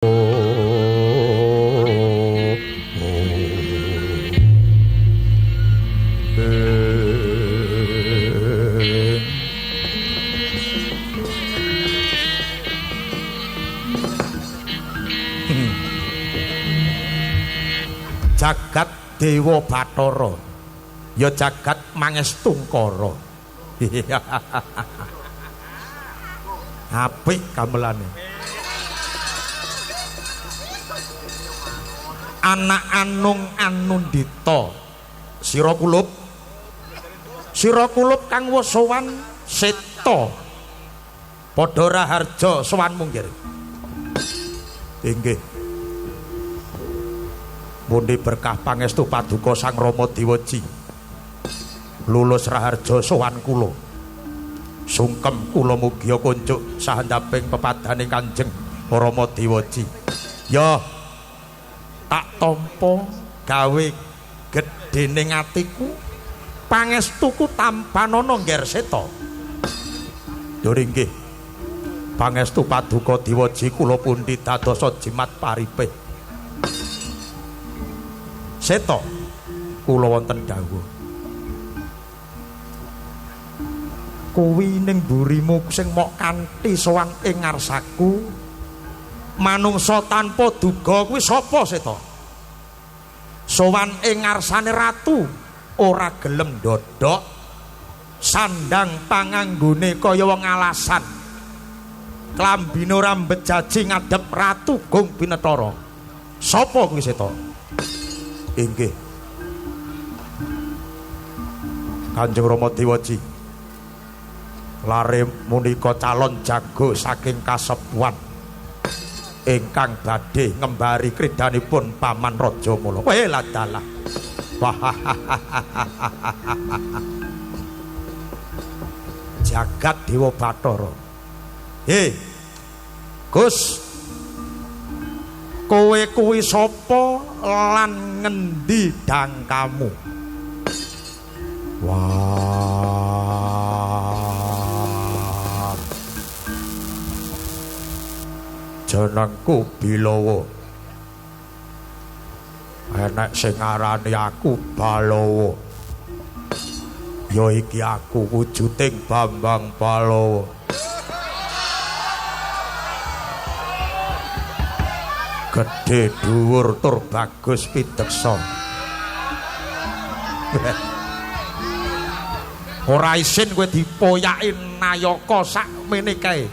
Jagat Dewa Bathara ya jagat Mangestungkara. Apik gamelane. Anak Anung Anundita sira kulup, sira kulup kang wis sowan seta padha raharja sowan munggir. Inggih. Pundi berkah pangestu paduka Sang Rama Dewaji. Lulus raharja sowan kula. Sungkem kula mugia kunjuk sahandaping pepadane Kanjeng Rama Dewaji. Ya tak tampa gawe gedhening atiku, pangestuku tampanana Ngger Seta. Lho inggih. Pangestu paduka Dewaji kula pundi dadosa jimat paripih. Seta kula wonten dawuh. Kuwi ning mburimu sing mok kanthi sowan ing ngarsaku manungsa tanpa duga kuwi sapa Seta? Sowan ing ngarsane ratu ora gelem ndodhok sandang panganggone kaya wong alasan. Klambine ora mbejaji ngadhep Ratu Gung Binetara. Sapa kuwi Seta? Inggih. Kanjeng Rama Dewaji lare munika calon jago saking kasepuhan ingkang badhe ngembari kridanipun Paman Raja Mula. Weh ladalah. Jagat Dewa Bathara. He. Gus, kowe kuwi sapa lan ngendi dangkamu? Wah. Jenengku Bilawa. Enek sing ngarani aku Balawa. Ya iki aku wujuding Bambang Balawa. Gedhe dhuwur tur bagus pideksa. Ora isin kowe dipoyaki nayaka sakmene kae.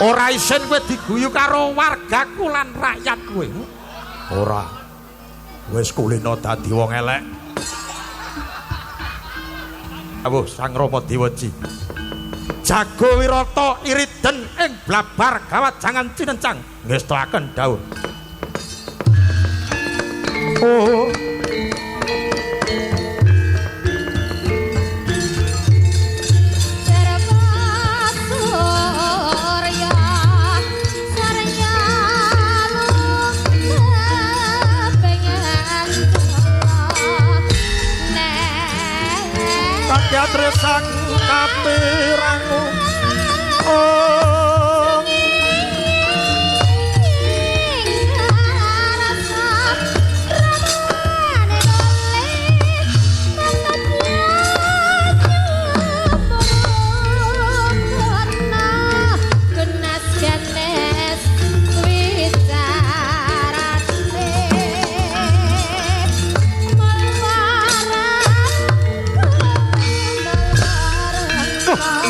Ora isin kowe diguyu karo wargaku lan rakyat kowe. Ora. Wis kulino dadi wong elek. Awuh Sang Rama Dewaji. Jago wirata iriden ing blabar gawat jangan cinencang. Ngestoaken dawuh. Oh. Sang kapirangu oh Ah!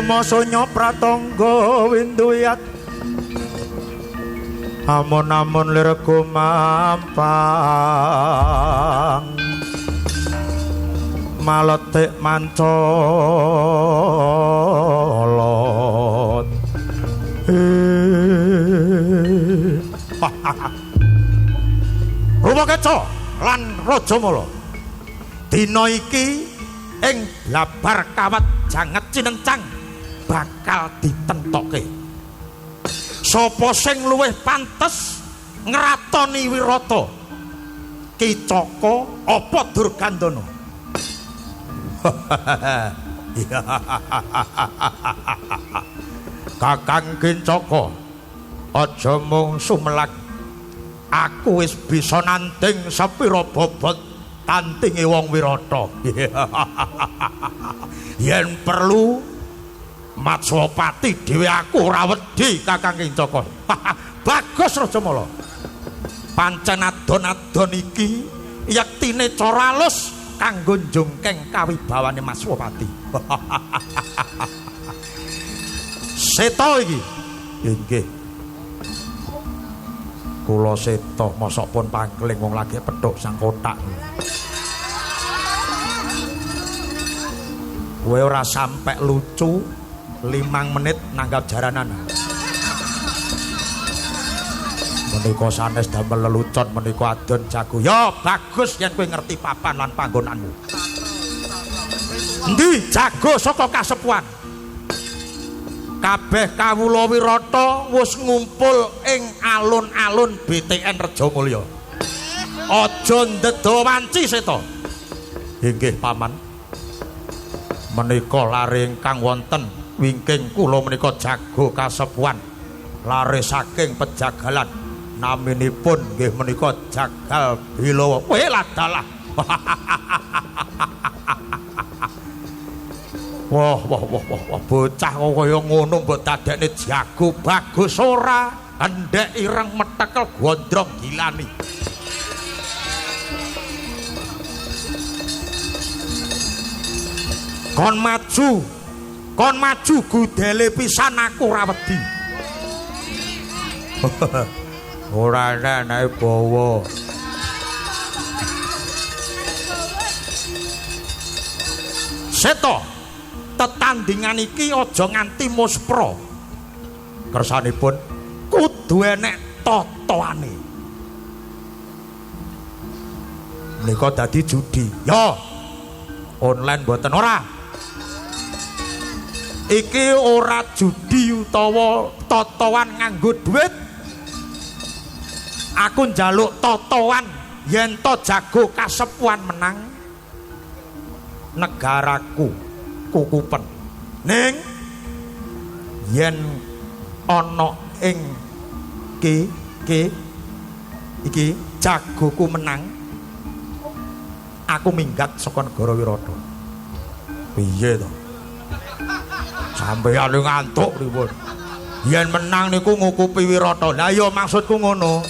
Sumasunya pratangga winduyat amon-amon lir gumampang maletik mancolot. Rumakeca lan Rajamala, dina iki ing blabar kawat janget cinencang bakal ditentokke sapa sing luwih pantes ngratoni Wirata, Kicaka apa Durgandana. Kakang Kincaka, aja mung sumelak, aku wis bisa nanding sepira bobot tantinge wong Wirata. Yen perlu Matswapati dhewe aku ora wedi Kakang Kincaka. Bagus Rajamala. Pancen adon-adon iki yektine cara alus kanggo njungkeng kawibawane Matswapati. Seta iki. Inggih. Kula seta mosok pun pangkeling wong lagi pethuk sang kotak. Kowe ora sampe lucu 5 menit nanggap jaranan. Menika sanes damel lelucon, menika adon jago. Ya bagus yen kowe ngerti papan lan panggonanmu. Endi jago saka kasepuhan? Kabeh kawula Wirata wis ngumpul ing alun-alun BTN Rejomulya. Aja ndedo wanci seta. Inggih paman. Menika lare ingkang wonten wingking kula menika jago kasepuhan. Lare saking pejagalan naminipun nggih menika Jagal Bilawa. Kowe ladalah. Wah wah wah wah, bocah kaya ngono mbok dadekne jago bagus ora, endhek ireng metekel gondrong gilani. Kon maju gudele pisan aku ora wedi. Ora enake bawa. Seto, tetandingan iki aja nganti muspra. Kersanipun kudu enek totoane. Menika dadi judi. Ya. Online mboten ora. Iki ora judi utawa totoan nganggo duit. Aku njaluk totoan yen to jago kasepuhan menang negaraku kukupen. Ning yen ana ing ki iki jagoku menang, aku minggat saka negara Wirata. Piye to? Sampeyan ngantuk pripun? Yen menang niku ngukupi Wirata. Lah ya maksudku ngono.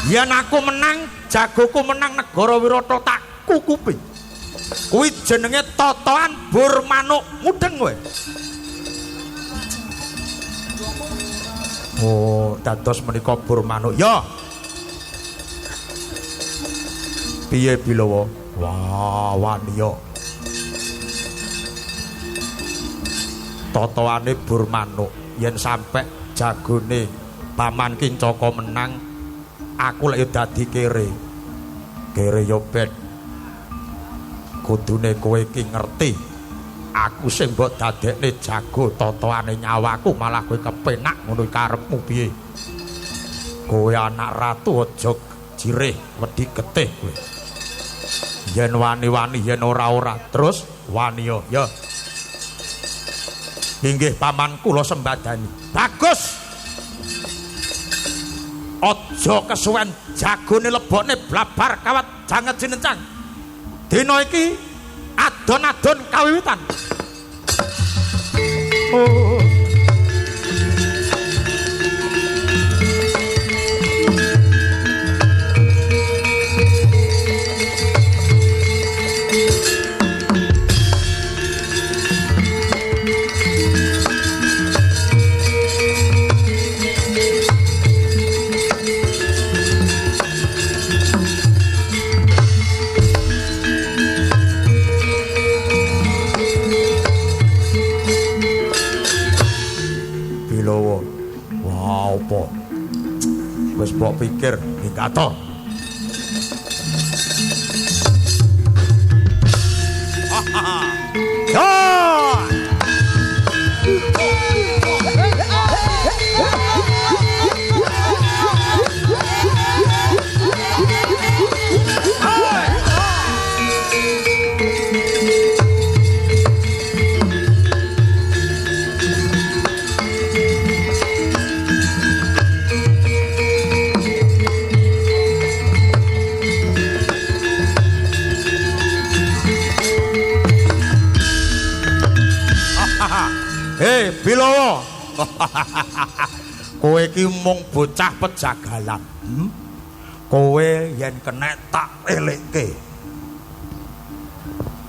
Yen aku menang, jagoku menang negara Wirata tak kukupi. Kuwi jenenge totoan bur manuk mudeng kowe. Oh, dados menika bur manuk. Ya. Piye Bilawa? Wah, waniya. Totoane bur manuk yen sampe jagone Paman Kincaka menang, aku lek dadi kere. Kere yo ben. Kudune kowe iki ngerti. Aku sing mbok dadekne jago totoane nyawaku malah kowe kepenak ngono karepmu piye? Kowe anak ratu aja jirih wedi getih kowe. Yen wani-wani yen ora-ora terus waniya ya. Inggih paman kula sembadani. Bagus. Aja kesuwen jagone lebokne blabar kawat janget cinencang. Dina iki adon-adon kawiwitan. Oh. Bilowo. Wah, apa? Wis mbok pikir minggato. Yo! Hei, Bilowo. Kowe iki mung bocah pejagalan. Kowe yen kenek tak elekke.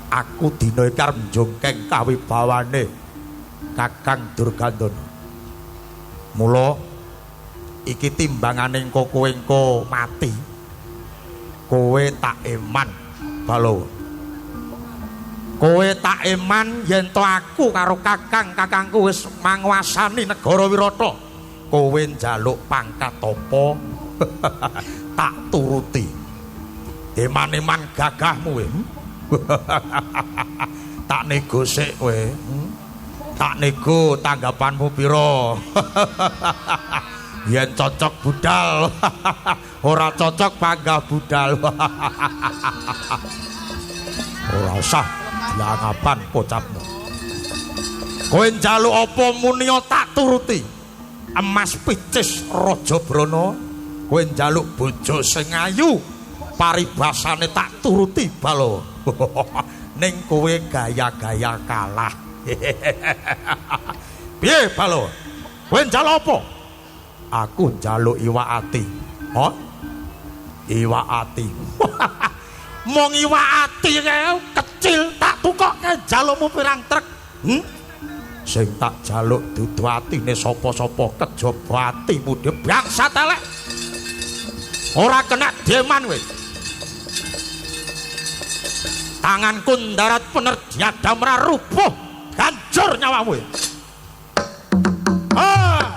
Aku dina iki arep njongkeng kawibawane Kakang Durgandana. Mula iki timbangane engko kowe engko mati. Kowe tak eman, Balowo. Kowe tak eman yen to aku karo kakang-kakangku wis manguasani negara Wirata. Kowe njaluk pangkat apa? Tak turuti. Eman-eman gagahmu kowe. Tak nego sik kowe. Tak nego tanggapanmu pira? Yen cocok budal. Ora cocok panggah budal. Ora usah diangapan pocapmu. Kowe njaluk apa muniya tak turuti. Emas picis Raja Brana, kowe njaluk bojo sing ayu, paribasane tak turuti Balo. Ning kowe gaya-gaya kalah. Piye Balo? Kowe njaluk apa? Aku njaluk iwak ati. Hah? Iwak ati. Mong iwak ati kae kecil tak tukokke jalukmu pirang trek. Sing tak jaluk dudu atine sapa-sapa kejaba atimu dhewe bangsat elek. Ora kena deman kowe. Tanganku ndarat pener diadamra rubuh hancur nyawamu. Ah.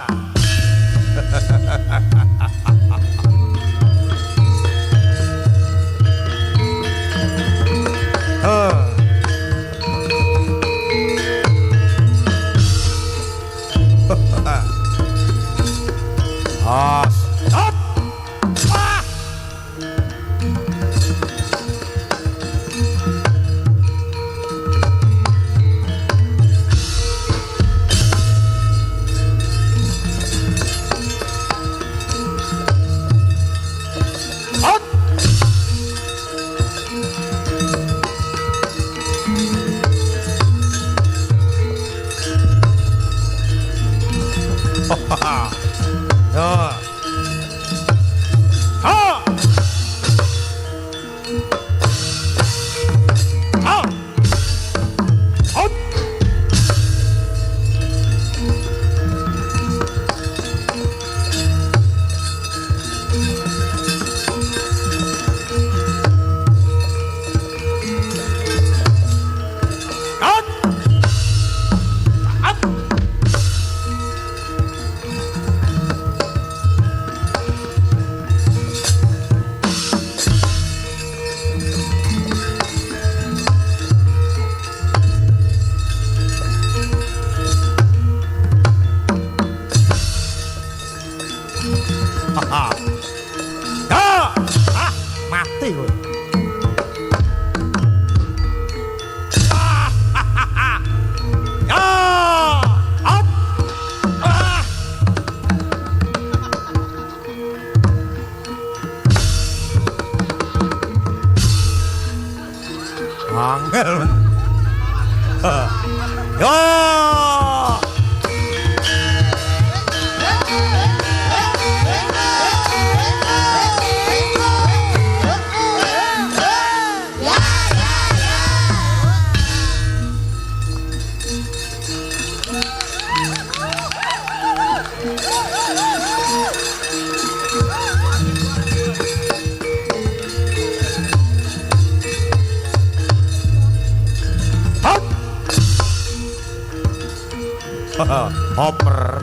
Hoper.